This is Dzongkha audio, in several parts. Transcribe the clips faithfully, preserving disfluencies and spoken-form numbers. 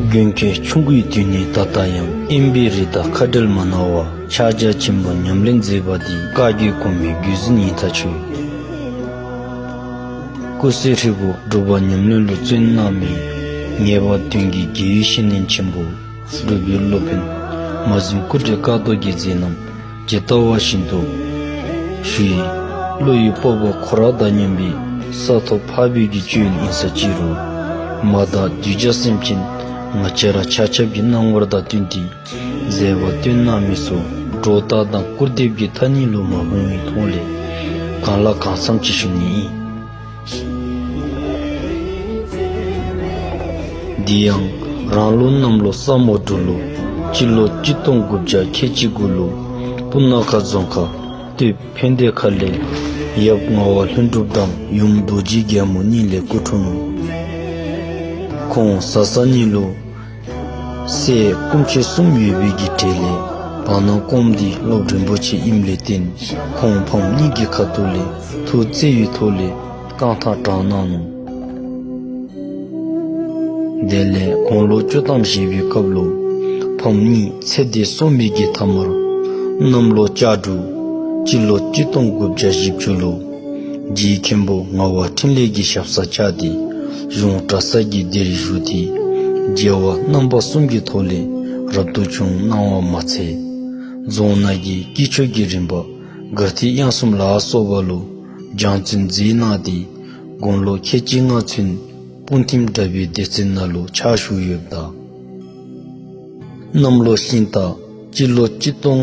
མགོན་ཁྱོད་ཆུང་ཀུའི་དུས་ནས་ད་ལྟ་ཡང་དབེན་པའི་རི་དང་ཁ་བྲལ་མ་གནང་བར་ཕྱག་རྒྱ་ཆེན་པོ་ཉམས་ལེན་མཛད་པ་འདི་བཀའ་བརྒྱུད་གོང་མའི་བརྒྱུད་འཛིན་ཡིན་ཐག་ཆོད། ཀུ་སེ་ཧྲིལ་པོ་སྒྲུབ་པ་ཉམས་ལེན་ལུ་བརྩོན་གནང་མི་ངེས་པ་དོན་གྱི་རྒྱལ་བའི་བཤེས་གཉེན་ཆེན་པོ་སྒྲུབ་པའི་སློབ་དཔོན་མ་གཟིམ་སྐུ་བགྲེས་ཀཿཐོག་གི་མཛད་རྣམ་ཇི་ལྟ་བ་བཞིན་དུ་ཞུ་ཡི། བློ་ཡི་སྤོབས་པ་ཁོ་ར་དང་མཉམ་པའི་ས་ཐོབ་འཕགས་པའི་གི་སྤྱོད་ཡུལ་ཡིན་ས་ཅི་རུང་མ་དག་གདུལ་བྱ་སེམས་ཅན་ང་བཅས་ར་ཆ་ཁྱབ་ཀྱི་སྣང་ངོར་དང་བསྟུན་ཏེ་མཛད་པ་སྟོན་གནང་མི་ཚུ་སྒྲོ་བཏགས་དང་སྐུར་འདེབས་ཀྱི་ཐ་སྙད་ལུ་མ་འབྱུང་བའི་ཐོག་ལས་གང་ལ་གང་འཚམས་ཅིག་ཞུ་ནི་ཨིན། འདི་ཡང་རང་ལུགས་གནམ་ལོ་ས་མོ་འབྲུག་ལོ་སྤྱི་ལོ་གཅིག་སྟོང་དགུ་བརྒྱ་ཁལ་གཅིག་དགུ་ལུ་སྤུ་ན་ཁ་རྫོང་ཁག་སྟོད་ཕན་བདེ་ཁ་ལས་ཡབ་ངག་དབང་ལྷུན་གྲུབ་དང་ཡུམ་རྡོ་རྗེ་རྒྱལ་མོ་གཉིས་ལས་སྐུ་འཁྲུངས་ནུག། ཁོང་བཟའ་ཚང་གཉིས་ལུ་སྲས་སྐུ་མཆེད་གསུམ་ཡོད་པའི་གི་གྲས་ལས་བར་ན་ཀོམ་འདི་སློབ་རིན་པོ་ཆེ་ཨིནམ་ལས་བརྟེན་ཁོང་ཕམ་གཉིས་ཀྱི་ཁ་ཐུག་ལས་ཐུགས་བརྩེ་བའི་ཐོག་ལས་རྐང་ཐང་དྲངས་གནང་ནུག། དེ་ལས་དགུང་ལོ་བཅུ་ཐམ་བཞེས་པའི་སྐབས་ལུ་ཕམ་གཉིས་ཚེ་འདས་སོང་བའི་གི་ཐ་མར་གནམ་ལོ་ལྕགས་འབྲུག་སྤྱི་ལོ་གཅིག་སྟོང་དགུ་བརྒྱ་བཞི་བཅུ་ལུ་རྗེ་མཁན་པོ་ངག་དབང་འཕྲིན་ལས་ཀྱི་ཞབས་སར་བཅར་ཏེ་གཞུང་གྲྭ་ཚང་གི་སྡེར་བཞུགས་ཏེ་མཇལ་བ་རྣམ་པ་གསུམ་གྱི་ཐོག་ལས་རབ་ཏུ་བྱུང་གནང་བ་མ་ཚད་རྫོང་ནང་གི་དཀྱིལ་ཆོག་གི་རིམ་པ་གར་ཐིག་དབྱངས་གསུམ་ལ་སོགས་པ་ལུ་སྦྱང་བརྩོན་མཛད་གནང་སྟེ་དགུང་ལོ་ཁལ་གཅིག་ལྔ་ཚུན་སྤུངས་ཐིམ་གྲྭ་པའི་སྡེ་ཚན་ནང་ལུ་ཕྱག་ཞུ་ཡོདཔ་ད། གནམ་ལོ་ཤིང་སྟག་སྤྱི་ལོ་གཅིག་སྟོང་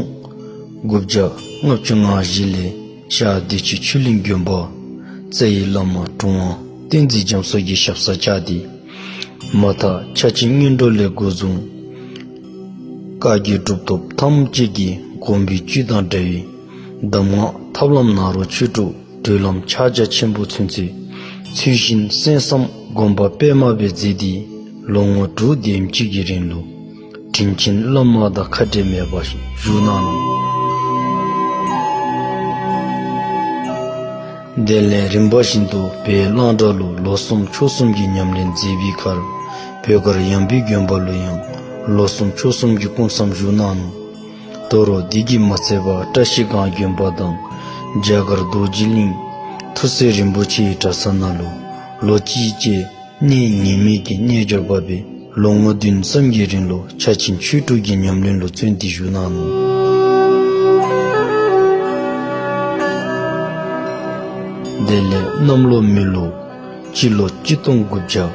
དགུ་བརྒྱ་ལྔ་བཅུ་ང་བཞི་ལས་ཤར་བདེ་ཆེན་ཆོས་གླིང་དགོན་པ་རྩ་བའི་བླ་མ་གྲུབ་དབང་བསྟན་འཛིན་རྒྱ་མཚོ་གི་ཞབས་སར་བཅར་ཏེ་མ་མཐའ་ཕྱག་ཆེན་སྔོན་འགྲོ་ལས་འགོ་བཟུང་བཀའ་བརྒྱུད་གྲུབ་ཐོབ་ཐམས་ཅད་ཀྱི་དགོངས་པའི་བཅུད་དང་འདྲ་བའི་གདམས་ངག་ཐབས་ལམ་ནཱ་རོ་ཆོས་དྲུག་གྲོལ་ལམ་ཕྱག་རྒྱ་ཆེན་པོ་ཚུན་ཚོད་ཚུལ་བཞིན་གསན་བསམ་སྒོམ་པ་སྤེལ་མ་སྦེ་མཛད་དེ་ལོ་ངོ་དྲུག་དེམ་ཅིག་གི་རིང་ལུ་དྲིན་ཅན་བླ་མ་དང་ཁ་འབྲལ་མེད་པར་བཞུགས་གནང་ནུག། དེ་ལས་རིམ་པ་བཞིན་དུ་བོད་གླང་དར་ལུ་ལོ་གསུམ་ཕྱོགས་གསུམ་གྱི་ཉམས་ལེན་མཛད་པའི་ཁར་བོད་སྒར་ཡངས་པའི་དགོན་པ་ལུ་ཡང་ལོ་གསུམ་ཕྱོགས་གསུམ་གྱི་སྐུ་མཚམས་བཞུགས་གནང་ནུག། དོ་རུང་དེ་གིས་མ་ཚད་པར་བཀྲ་ཤིས་སྒང་དགོན་པ་དང་རྒྱ་གར་རྡོ་རྗེ་གླིང་ཐུགས་སྲས་རིན་པོ་ཆེའི་གྲྭ་ཚང་ནང་ལུ་ལོ་གཅིག་བཅས་གནས་ངེས་མེད་ཀྱི་རྣལ་འབྱོར་པ་སྦེ་ལོ་ངོ་བདུན་ཙམ་གྱི་རིང་ལུ་ཕྱག་ཆེན་ཆོས་དྲུག་གི་ཉམས་ལེན་ལུ་བརྩོན་ཏེ་བཞུགས་གནང་ནུག། དེ་ལས་གནམ་ལོ་མེ་ལུག་སྤྱི་ལོ་གཅིག་སྟོང་དགུ་བརྒྱ་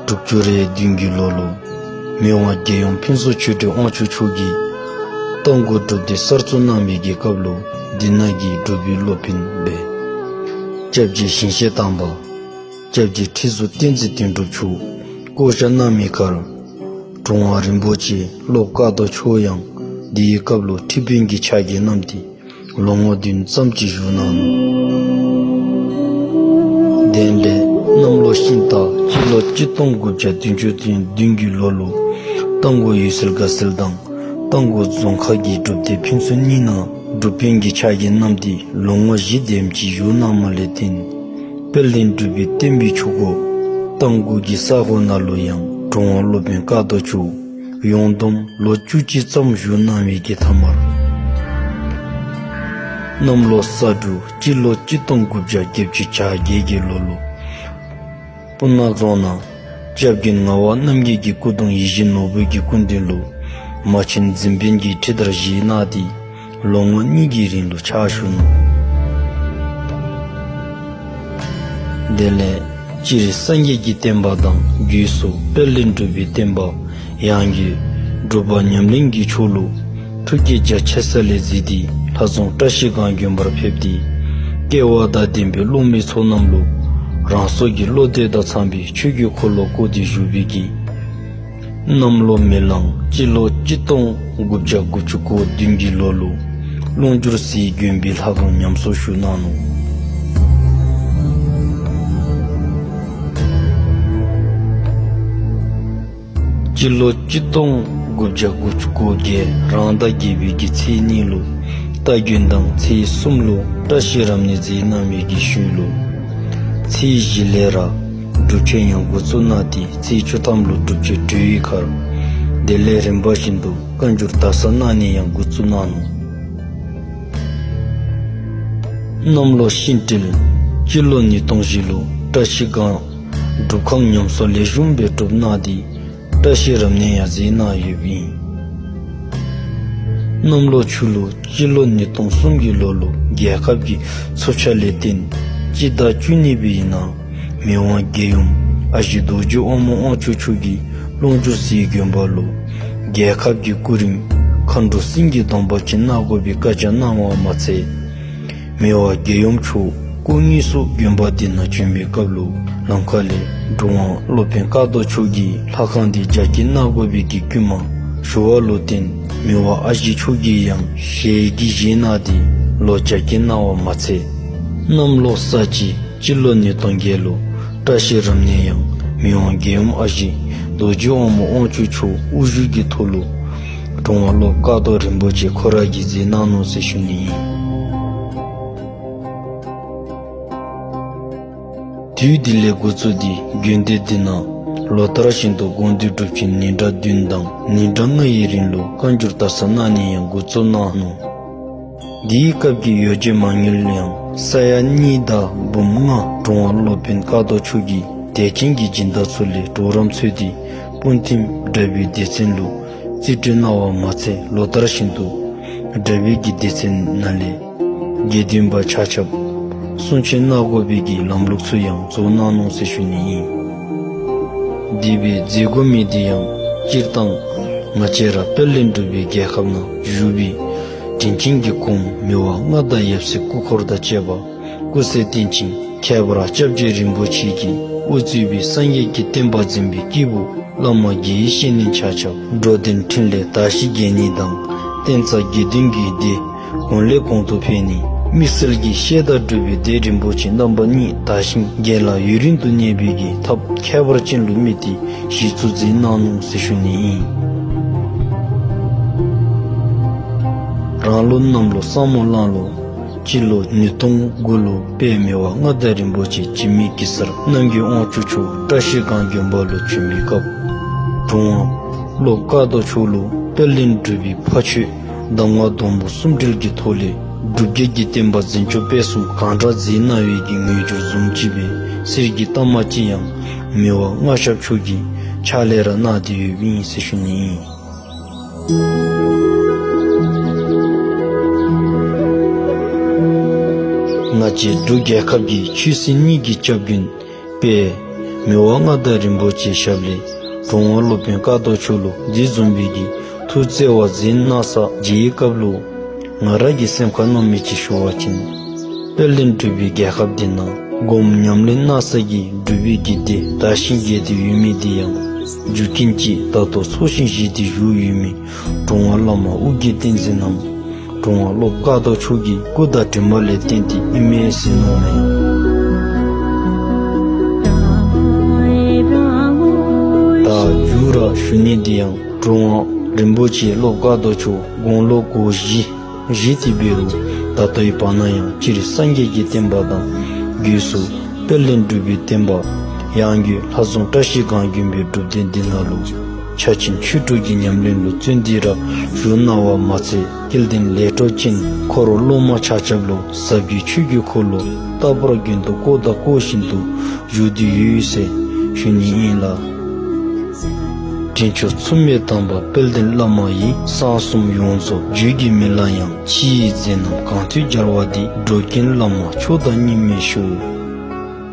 དྲུག་ཅུ་རེ་བདུན་གྱི་ལོ་ལུ་མི་དབང་རྒྱལ་ཡུམ་ཕུན་ཚོགས་ཆོས་སྒྲོན་དབང་ཕྱུག་མཆོག་གིས་རྟ་མགོ་སྒྲུབ་སྡེ་གསར་བཙུགས་གནང་བའི་གི་སྐབས་ལུ་འདི་ནང་གི་སྒྲུབ་པའི་སློབ་དཔོན་སྦེ་སྐྱབས་རྗེ་ཞིང་གཤེགས་དམ་པ་སྐྱབས་རྗེ་ཁྲི་ཟུར་བསྟན་འཛིན་དོན་གྲུབ་མཆོག་བསྐོ་བཞག་གནང་མི་ཁར་གྲུབ་དབང་རིན་པོ་ཆེ་སློབ་དཀའ་ཐུབ་མཆོག་ཡང་དེའི་སྐབས་ལུ་ཁྲི་དཔོན་གྱི་ཕྱག་འགན་བསྣམས་ཏེ་ལོ་ངོ་བདུན་ཙམ་ཅིག་བཞུགས་གནང་ནུག། དེ་ལས་གནམ་ལོ་ཤིང་སྟག་སྤྱི་ལོ་གཅིག་སྟོང་དགུ་བརྒྱ་བདུན་ཅུ་དོན་བདུན་གྱི་ལོ་ལུ་རྟ་མགོ་འོད་གསལ་དགའ་ཚལ་དང་རྟ་མགོ་རྫོང་ཁག་གི་སྒྲུབ་སྡེ་ཕན་ཚུན་གཉིས་ནང་སྒྲུབ་དཔོན་གྱི་ཕྱག་འགན་བསྣམས་ཏེ་ལོ་ངོ་བཞི་དེམ་ཅིག་བཞུགས་གནང་མི་ལས་བརྟེན་དཔལ་ལྡན་འབྲུག་པའི་བསྟན་པའི་ཆུ་འགོ་རྟ་མགོ་གི་ས་གོ་ནང་ལུ་ཡང་གྲུབ་དབང་སློབ་དཔོན་དཀའ་ཐུབ་མཆོག་ཡོངས་བསྡོམས་ལོ་བཅུ་གཅིག་ཙམ་བཞུགས་གནང་བའི་གི་ཐ་མར་གནམ་ལོ་ས་འབྲུག་སྤྱི་ལོ་གཅིག་སྟོང་དགུ་བརྒྱ་བརྒྱད་ཅུ་གྱ་བརྒྱད་ཀྱི་ལོ་ལུ་སྤུ་ན་རྫོང་ནང་སྐྱབས་མགོན་ངག་དབང་རྣམ་རྒྱལ་གྱི་སྐུ་གདུང་ཡིད་བཞིན་ནོར་བུ་གི་སྐུ་མདུན་ལུ་མ་ཆེན་གཟིམ་དཔོན་གྱི་ཁྲི་དར་བཞེས་གནང་སྟེ་ལོ་ངོ་གཉིས་ཀྱི་རིང་ལུ་ཕྱག་ཞུ་ནུག། དེ་ལས་སྤྱིར་སངས་རྒྱས་ཀྱི་བསྟན་པ་དང་སྒོས་སུ་དཔལ་ལྡན་འབྲུག་པའི་བསྟན་པ་ཡང་སྒོས་སྒྲུབ་པ་ཉམས་ལེན་གྱི་ཕྱོགས་ལུ་ཐུགས་བསྐྱེད་རྒྱ་ཆེ་ས་ལས་གཟིགས་ཏེ་ལྷ་རྫོང་བཀྲ་ཤིས་སྒང་དགོན་པར་ཕེབས་ཏེ་སྐལ་བ་དང་ལྡན་པའི་སློབ་མའི་ཚོགས་རྣམས་ལུ་རང་སོ་གི་བློ་གཏད་དང་འཚམས་པའི་ཆོས་ཀྱི་འཁོར་ལོ་བསྐོར་ཏེ་བཞུགས་པའི་གི་གནམ་ལོ་མེ་གླང་སྤྱི་ལོ་གཅིག་སྟོང་དགུ་བརྒྱ་དགུ་བཅུ་གོ་བདུན་གྱི་ལོ་ལུ་ཀློང་སྒྱུར་སའི་དགོན་པའི་ལྷ་ཁང་ཉམས་གསོ་ཞུ་གནང་ནུག། སྤྱི་ལོ་གཅིག་སྟོང་དགུ་བརྒྱ་དགུ་བཅུ་གོ་བརྒྱད་རང་ཟླ་བརྒྱད་པའི་གི་ཚེས་གཉིས་ལུ་ རྟ་དགོན་དང་ཚེས་གསུམ་ལུ་བཀྲ་ཤིས་རབ་གནས་མཛད་གནང་མི་གི་ཤུལ་ལུ་ཚེས་བཞི་ལས་ར་སྒྲུབ་ཆེན་ཡང་འགོ་བཙུགས་གནང་སྟེ་ཚེས་བཅུ་ཐམ་ལུ་སྒྲུབ་ཆེན་གྲོལ་བའི་ཁར་དེ་ལས་རིམ་པ་བཞིན་དུ་བཀའ་འགྱུར་དར་ས་གནང་ནི་ཡང་འགོ་བཙུགས་གནང་ནུག། གནམ་ལོ་ཤིང་སྤྲེལ་སྤྱི་ལོ་ཉིས་སྟོང་བཞི་ལུ་བཀྲ་ཤིས་སྒང་སྒྲུབ་ཁང་ཉམས་གསོ་ལེགས་ཤོམ་སྦེ་གྲུབ་གནང་སྟེ་བཀྲ་ཤིས་རབ་གནས་ཡང་མཛད་གནང་ཡོདཔ་ཨིན། གནམ་ལོ་ཆུ་ལུག་སྤྱི་ལོ་ཉིས་སྟོང་གསུམ་གྱི་ལོ་ལུ་རྒྱལ་ཁབ་ཀྱི་ཚབ་ཆ་ལས་བརྟེན་སྤྱི་ཟླ་བཅུ་གཉིས་པའི་ནང་མི་དབང་རྒྱལ་ཡུམ་ཨ་ཞེ་རྡོ་རྗེ་དབང་མོ་དབང་ཕྱུག་མཆོག་གིས་ཀློང་ཆུ་སའི་དགོན་པ་ལུ་རྒྱལ་ཁབ་ཀྱི་སྐུ་རིམ་མཁའ་འགྲོ་སེང་གེའི་གདོང་པ་ཅན་གནང་དགོ་པའི་བཀའ་རྒྱ་གནང་བ་མ་ཚད་མི་དབང་རྒྱལ་ཡུམ་མཆོག་སྐུ་དངོས་སུ་དགོན་པ་འདི་ནང་བྱོན་པའི་སྐབས་ལུ་ལམ་ཁ་ལས་གྲུབ་དབང་སློབ་དཔོན་ཀ་དོ་མཆོག་གིས་ལྷ་ཁང་འདི་རྒྱ་སྐྱེད་གནང་དགོ་པའི་གི་བསྐུལ་མ་ཞུ་བ་ལུ་བརྟེན་མི་དབང་ཨ་ཞེ་མཆོག་གིས་ཡང་ཞལ་གྱིས་བཞེས་གནང་སྟེ་ལོག་རྒྱ་སྐྱེད་གནང་བ་མ་ཚད་གནམ་ལོ་ས་བྱི་སྤྱི་ལོ་ཉིས་སྟོང་བརྒྱད་ལུ་བཀྲ་ཤིས་རབ་གནས་ཡང་མི་དབང་རྒྱལ་ཡུམ་ཨ་ཞེ་རྡོ་རྗེ་དབང་མོ་དབང་ཕྱུག་མཆོག་དབུ་བཞུགས་ཀྱི་ཐོག་ལུ་གྲུབ་དབང་སློབ་ཀ་དོ་རིན་པོ་ཆེ་ཁོ་ར་གིས་མཛད་གནང་ནུག་ཟེར་ཞུ་ནི་ཨིན། དུས་འདི་ལས་འགོ་བཙུགས་ཏེ་དགོན་སྡེ་འདི་ནང་ལོ་ལྟར་བཞིན་དུ་དགོངས་འདུས་སྒྲུབ་ཆེན་ཉིན་གྲངས་བདུན་དང་ཉིན་གྲངས་ལྔ་ཡི་རིང་ལུ་བཀའ་འགྱུར་དར་ས་གནང་ནི་ཡང་འགོ་བཙུགས་གནང་ནུག། དེའི་སྐབས་ཀྱི་ཡོ་བྱད་མ་དངུལ་ཡང་ས་ཡ་གཉིས་དང་འབུམ་ལྔ་གྲུབ་དབང་སློབ་དཔོན་ཀ་དོ་མཆོག་གིས་དད་ཅན་གྱི་སྦྱིན་བདག་ཚུ་ལས་གྲོགས་རམ་འཚོལ་ཏེ་སྤུངས་ཐིམ་གྲྭ་པའི་སྡེ་ཚན་ལུ་རྩིས་སྤྲོད་གནང་བ་མ་ཚད་ལོ་ལྟར་བཞིན་དུ་གྲྭ་པའི་གི་སྡེ་ཚན་ནང་ལས་དགེ་འདུན་པ་ཆ་ཁྱབ་གསུང་ཆོག་གནང་དགོ་པའི་གི་ལམ་ལུགས་ཚུ་ཡང་བཟོ་གནང་ནུག་ཟེར་ཞུ་ནི་ཨིན། དེ་སྦེ་མཛད་དགོ་མི་འདི་ཡང་སྤྱིར་བཏང་ང་བཅས་ར་དཔལ་ལྡན་འབྲུག་པའི་རྒྱལ་ཁབ་ནང་བཞུགས་པའི་དྲིན་ཅན་གྱི་གོངམ་མི་དབང་མངའ་བདག་ཡབ་སྲས་སྐུ་འཁོར་དང་བཅས་པ་སྐུ་ཚེ་བརྟན་ཅིང་ཁྱད་པར་སྐྱབས་རྗེ་རིན་པོ་ཆེ་གིས་དབུ་གཙོས་པའི་སངས་རྒྱས་ཀྱི་བསྟན་པ་འཛིན་པའི་སྐྱེས་བུ་བླ་མ་དགེ་བའི་བཤེས་གཉེན་ཆ་ཁྱབ་འགྲོ་དོན་འཕྲིན་ལས་དར་ཞིང་རྒྱས་ནི་དང་བསྟན་རྩ་དགེ་འདུན་གྱི་སྡེ་གོང་ལས་གོང་དུ་འཕེལ་ནི་དམིགས་བསལ་གྱིས་བཤད་དང་སྒྲུབ་པའི་སྡེ་རིན་པོ་ཆེ་རྣམ་པ་གཉིས་དར་ཞིང་རྒྱས་ལ་ཡུན་རིང་དུ་གནས་པའི་གི་ཐབས་ཁྱད་པར་ཅན་ལུ་དམིགས་ཏེ་གཞི་བཙུགས་མཛད་གནང་ནུག་ཟེར་ཞུ་ནི་ཨིན། རང་ལུགས་གནམ་ལོ་ས་མོ་གླང་ལོ་སྤྱི་ལོ་ཉིས་སྟོང་དགུ་ལུ་དཔལ་མི་དབང་མངའ་བདག་རིན་པོ་ཆེ་འཇིགས་མེད་གེ་སར་རྣམ་རྒྱལ་དབང་ཕྱུག་མཆོག་བཀྲ་ཤིས་སྒང་དགོན་པ་ལུ་བྱོན་པའི་སྐབས་གྲུབ་དབང་སློབ་ཀ་དོ་མཆོག་ལུ་དཔལ་ལྡན་འབྲུག་པའི་ཕ་ཆོས་གདམས་ངག་སྡོང་པོ་གསུམ་སྒྲིལ་གྱི་ཐོག་ལས་སྒྲུབ་བརྒྱུད་ཀྱི་བསྟན་པ་འཛིན་སྐྱོང་སྤེལ་གསུམ་གང་དྲག་མཛད་གནང་བའི་གི་ངོས་སྦྱོར་བཟུམ་ཅིག་སྦེ་གསེར་གྱི་རྟགས་མ་ཅིག་ཡང་མི་དབང་མངའ་ཞབས་མཆོག་གི་ཕྱག་ལས་ར་གནང་སྟེ་ཡོདཔ་ཨིན་ཟེར་ཞུ་ནི་ཨིན། ང་བཅས་འབྲུག་རྒྱལ་ཁབ་ཀྱི་ཆོས་སྲིད་གཉིས་ཀྱི་སྐྱབས་མགོན་དཔལ་མི་དབང་མངའ་བདག་རིན་པོ་ཆེའི་ཞབས་ལས་གྲུབ་དབང་སློབ་དཔོན་ཀ་དོ་མཆོག་ལུ་འདི་བཟུམ་མའི་གི་ཐུགས་བརྩེ་བ་མཛད་གནང་ས་མཇལ་བའི་སྐབས་ལུ་ང་ར་གི་སེམས་ཁར་མནོ་མི་ཅིག་ཞུ་བ་ཅིན་དཔལ་ལྡན་འབྲུག་པའི་རྒྱལ་ཁབ་འདི་ནང་སྒོམ་ཉམས་ལེན་གནང་ས་གི་སྒྲུབ་པའི་གི་སྡེ་དར་ཞིང་རྒྱས་ཏེ་ཡོད་མི་འདི་ཡང་རྒྱུ་རྐྱེན་ཅིག་ད་ལྟོ་འཚོ་ཞིང་གཞེས་ཏེ་བཞུགས་ཡོད་མི་གྲུབ་དབང་བླ་མ་ཨོ་རྒྱན་བསྟན་འཛིན་ནམ་གྲུབ་དབང་སློབ་ཀ་དོ་མཆོག་གི་སྐུ་དང་དྲིན་པ་ལས་བརྟེན་ཏེ་ཨིན་མས་ཟེར་མནོཝ་མས། ད་མཇུག་ར་ཞུ་ནི་འདི་ཡང་གྲུབ་དབང་རིན་པོ་ཆེ་སློབ་ཀ་དོ་མཆོག་དགུང་ལོ་གོ་བཞི་བཞེས་ཏེ་འབད་རུང་ད་ལྟོའི་བར་ན་ཡང་སྤྱིར་སངས་རྒྱས་ཀྱི་བསྟན་པ་དང་སྒོས་སུ་དཔལ་ལྡན་འབྲུག་པའི་བསྟན་པ་ཡང་སྒོས་ལྷ་རྫོང་བཀྲ་ཤིས་སྒང་དགོན་པའི་སྒྲུབ་སྡེ་འདི་ནང་ལུ་ཕྱག་ཆེན་ཆོས་དྲུག་གི་ཉམས་ལེན་ལུ་བརྩོན་ཏེ་ར་བཞུགས་གནང་བ་མ་ཚད་སྐལ་ལྡན་ལས་གྲོགས་ཅན་འཁོར་སློབ་མ་ཆ་ཁྱབ་ལུ་ཟབ་རྒྱས་ཆོས་ཀྱི་འཁོར་ལོ་རྟག་པར་རྒྱུན་དུ་བསྐོར་དང་བསྐོར་བཞིན་དུ་བཞུགས་ཏེ་ཡོད་ཟེར་ཞུ་ནི་ཨིན་ལགས། དྲིན་ཅན་མཚུངས་མེད་དམ་པ་དཔལ་ལྡན་བླ་མ་ཡི། གསང་གསུམ་ཡོངས་རྫོགས་རྒྱུད་ཀྱི་མེ་ལྷ་ཡང་། ཕྱི་ཡི་མཛད་རྣམ་གང་ཐོས་མཇལ་བ་འདི། འགྲོ་ཀུན་བླ་མ་མཆོག་དང་གཉིས་མེད་ཤོག།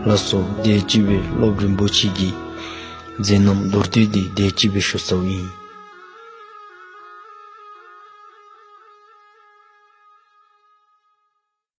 ལགས་སོ། དེ་ཅིག་སྦེ་སློབ་རིན་པོ་ཆེ་གི་མཛད་རྣམ་མདོར་བསྡུས་འདི་དེ་ཅིག་སྦེ་ཞུ་ཚརཝ་ཨིན།